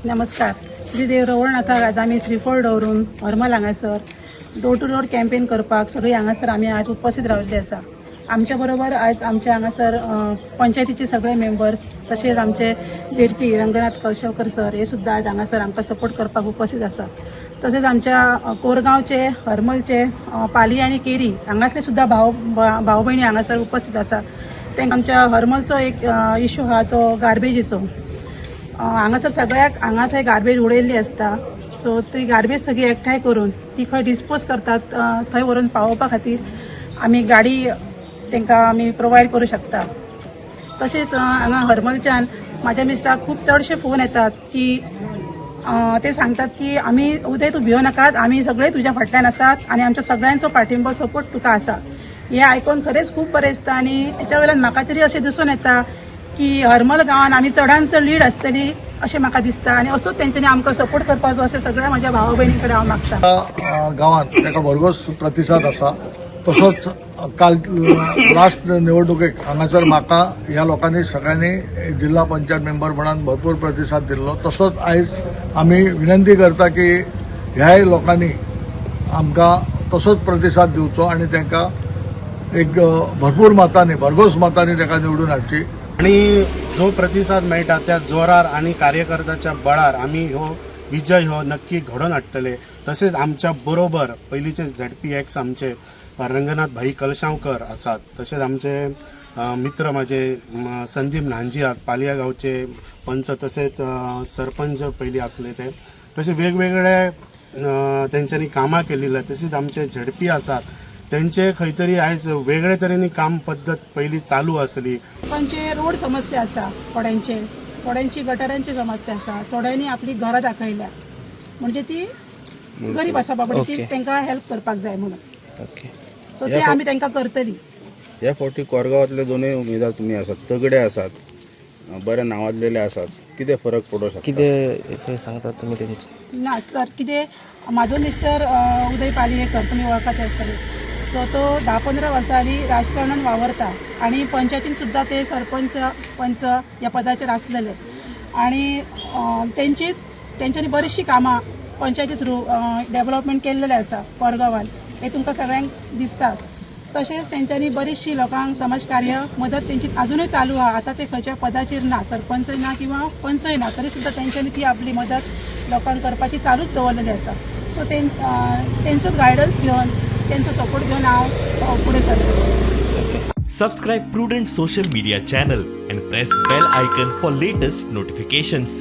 नमस्कार. श्री देव रवळनाथाक आज आमी श्रीफळ दवरून हरमल हांगासर डोर टू डोर कॅम्पेन करपाक सगळीं हांगासर आमी आज उपस्थित रावल्ली आसा. आमच्या बरोबर आयज आमच्या हांगासर पंचायतीचे सगळे मेंबर्स, तशेंच आमचे झेडपी रंगनाथ कलशवकर सर हे सुद्दां आयज हांगासर आमकां सपोर्ट करपाक उपस्थित आसा. तशेंच आमच्या कोरगांवचे, हरमलचे, पाली आनी केरी हांगासले सुद्दां भाव भाव भयणी हांगासर उपस्थित आसा. तेंका आमच्या हरमलचो एक इशू आहा तो गार्बेजीचो. हांगासर सगळ्याक हांगा थंय गार्बेज उडयल्ली आसता. सो ती गार्बेज सगळी एकठांय करून ती खंय डिस्पोज करतात, थंय व्हरून पावोवपा खातीर आमी गाडी तांकां आमी प्रोवायड करूं शकता. तशेंच हांगा हरमलच्यान म्हाज्या मिस्टराक खूब चडशे फोन येतात की ते सांगतात की आमी उदय, तूं भियो नाकात, आमी सगळे तुज्या फाटल्यान आसात आनी आमच्या सगळ्यांचो पाठिंबो, सपोर्ट तुका आसा. हें आयकून खरेंच खूब बरें दिसता आनी हेच्या वयल्यान म्हाका तरी अशें दिसून येता की हरमल गांवान आमी चडान चड लीड आसतली अशें म्हाका दिसता आनी असोच तेंच्यांनी आमकां सपोर्ट करपाचो अशें सगळ्या म्हज्या भावा भयणी कडेन हांव मागता. गांवांत ताका भरघोस प्रतिसाद आसा. तसोच काल लास्ट निवडणुकेक हांगासर म्हाका ह्या लोकांनी सगळ्यांनी जिल्हा पंचायत मेंबर म्हणून भरपूर प्रतिसाद दिल्लो. तसोच आयज आमी विनंती करता की ह्याय लोकांनी आमकां तसोच प्रतिसाद दिवचो आनी तांकां एक भरपूर मतांनी, भरघोस मतांनी ताका निवडून हाडची. आणि जो प्रतिसाद मेळटा त्या जोरार आनी कार्यकर्त्याच्या बळार आमी ह्यो विजय हो नक्की घडोवन हाडटले. तशेंच आमच्या बरोबर पयलींचे झेडपी एक्स आमचे रंगनाथ भाई कलशांवकर आसात. तशेंच आमचे मित्र म्हाजे संदीप न्हांजी आहात, पालया गांवचे पंच तशेंच सरपंच पयलीं आसले ते. तशें वेगवेगळे तेंच्यांनी कामां केलेली. तशीच आमचे झेडपी आसात, तेंचे खंय तरी आयज वेगळे तरेनी काम पद्दत पयलीं चालू आसली. लोकांचे रोड समस्या आसा, थोड्यांचे थोड्यांची गटारांची समस्या आसा, थोड्यांनी आपली घरां दाखयल्या, म्हणजे ती गरीब आसा बाबडी, ती तांकां हेल्प करपाक जाय म्हणून. सो ते आमी तांकां करतली. ह्या फावटी कोरगांवांतले दोनूय उमेदवार तुमी आसात, तगडे आसात, बरे नांवाजलेले आसात. कितें फरक पडूंक शकता? कितें हे सांगतात तुमी तेंचे? ना सर, कितें म्हाजो मिस्टर उदय पालयेकर, तुमी वळखात आसतले. सो तो 10-15 वर्सां राजकारणान वावरता आनी पंचायतीन सुद्दां ते सरपंच, पंच ह्या पदाचेर आसलेले आनी तेंची तेंच्यांनी बरीचशीं कामां पंचायती थ्रू डेवलपमेंट केल्लेलें आसा कोरगांवान, हें तुमकां सगळ्यांक दिसता. तशेंच तेंच्यांनी बरीचशी लोकांक समाज कार्य मदत तेंची अजुनूय चालू आहा. आतां ते खंयच्या पदाचेर ना, सरपंच ना किंवा पंचय ना, तरी सुद्दां तेंच्यांनी ती आपली मदत लोकांक करपाची चालूच दवरलेली आसा. सो तेंचो गायडन्स घेवन, तेंचो सपोर्ट घेवन हांव फुडें सरतलें. Subscribe Prudent Social Media channel and press bell icon for latest notifications.